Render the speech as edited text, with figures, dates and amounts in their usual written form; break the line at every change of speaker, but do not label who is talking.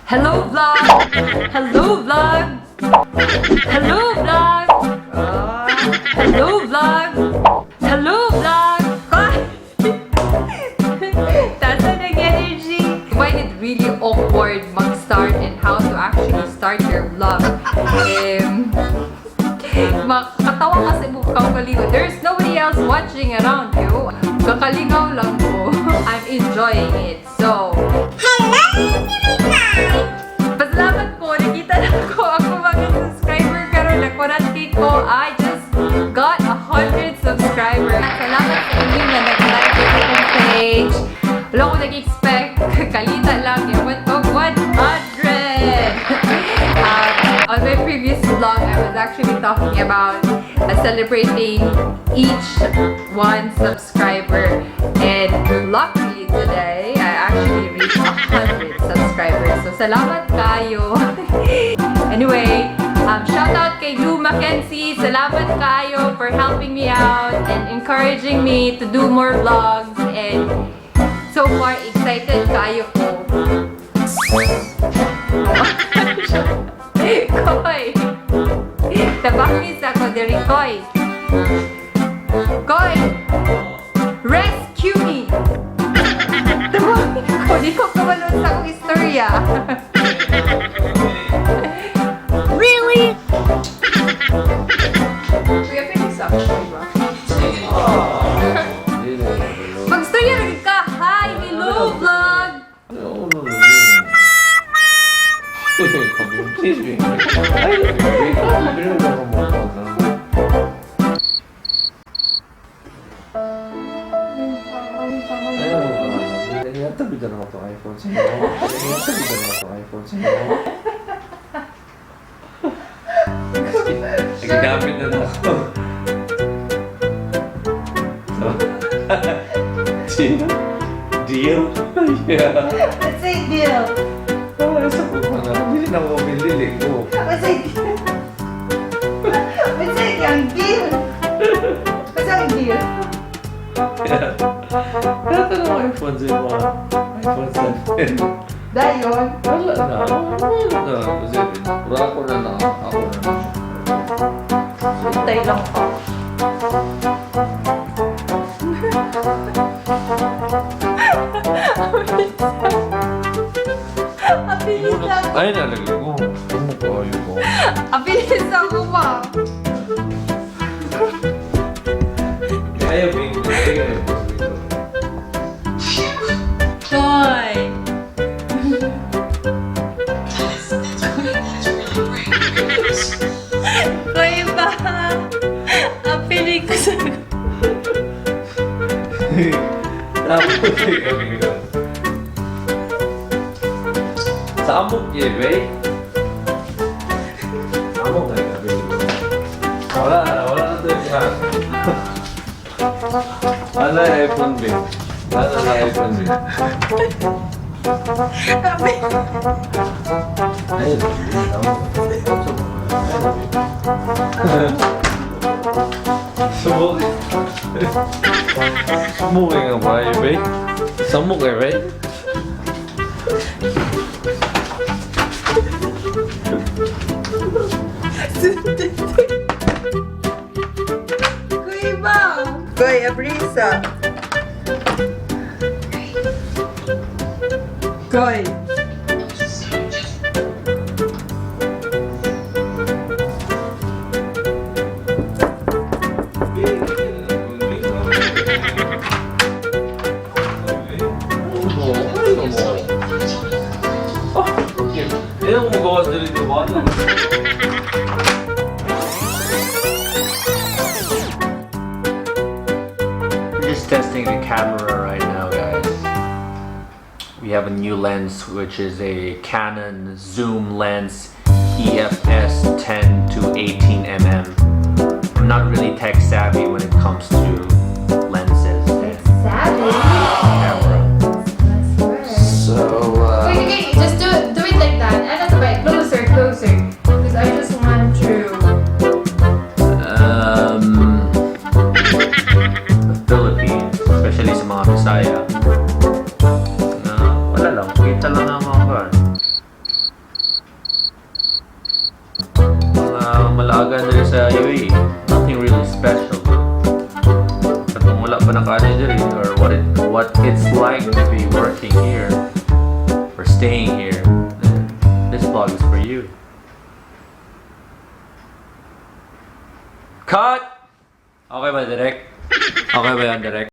Hello, vlog! Hello, vlog! Hello, vlog! Hello, vlog! Hello, vlog! Koy! Tasa ng energy. I find it really awkward mag-start and how to actually start your vlog. Makatawa kasi mo kaugalingon. There's nobody else watching around you. Kakalingaw lang ko. I'm enjoying it. So, pasalamat ko, nakita na ko ako mga subscriber karon, nag-100K ko. I just got 100 subscribers. Salamat sa inyo na nag-like sa akong page. Wala ko nag-expect. Kalita lang. It went to 100! On my previous vlog, I was actually talking about celebrating each one subscriber. And luckily today, I actually reached 100 subscribers. So, salamat kayo. Anyway, shout out kay Lou Mackenzie. Salamat kayo for helping me out and encouraging me to do more vlogs. And so far, excited kayo ko. Koy! Tabangis ako diri, Koy. Koy! Rescue me! Tabangis ko. Di ko kabalo sa akong istorya.
Really?
Kuya, pwede sa action ba?
Magstorya na ka! Hi! Hello, vlog!
Excuse me. Ay, iPhone sa iPhone sa. Nagagamit na ako. So, deal? Deal? Yeah.
Let's say deal.
Oh, sa ko na. Hindi na ako bilili ko.
Let's say deal. Let's say yung deal. What's ang deal?
Yeah. Kaya iPhone sa mga iPhone 7.
Dayon.
Wala na. Wala na. Kasi, pura ako na lang. Ako na lang.
Hintay lang ko.
Abilis lang.
Ay, nalagay ko. Tumukayo ko.
Abilis ako ba?
Ayaw, baby. Ayaw,
Koy! Koy ba? Apili ko sa.
Tapos, kami ko. Sa amok niya, ba? Amok na yung ko. Wala na, wala na ito yung Wala na iPhone, babe. Wala na iPhone, babe. Ayun. Sumok. Sumok nga ba, babe? Samok eh, babe?
Kuy ba? Kuy, abrisa. Koy.
Ayaw mo gawa sa dito ba? We're just testing the camera right now, guys. We have a new lens, which is a Canon zoom lens EFS 10 to 18 mm. I'm not really tech savvy when it comes to lenses and
Savvy.
Camera. So,
Wait, okay, just do it like that. And that's about closer, closer. Because I just want to.
The Philippines, especially sa mga Bisaya, na wala lang, kita lang ang mga car. malaagan diri sa UAE. Nothing really special. Katong wala pa nakaano diri or what it's like to be working here or staying here, then this vlog is for you. Cut! Okay ba, Direk? Okay ba yan, Direk?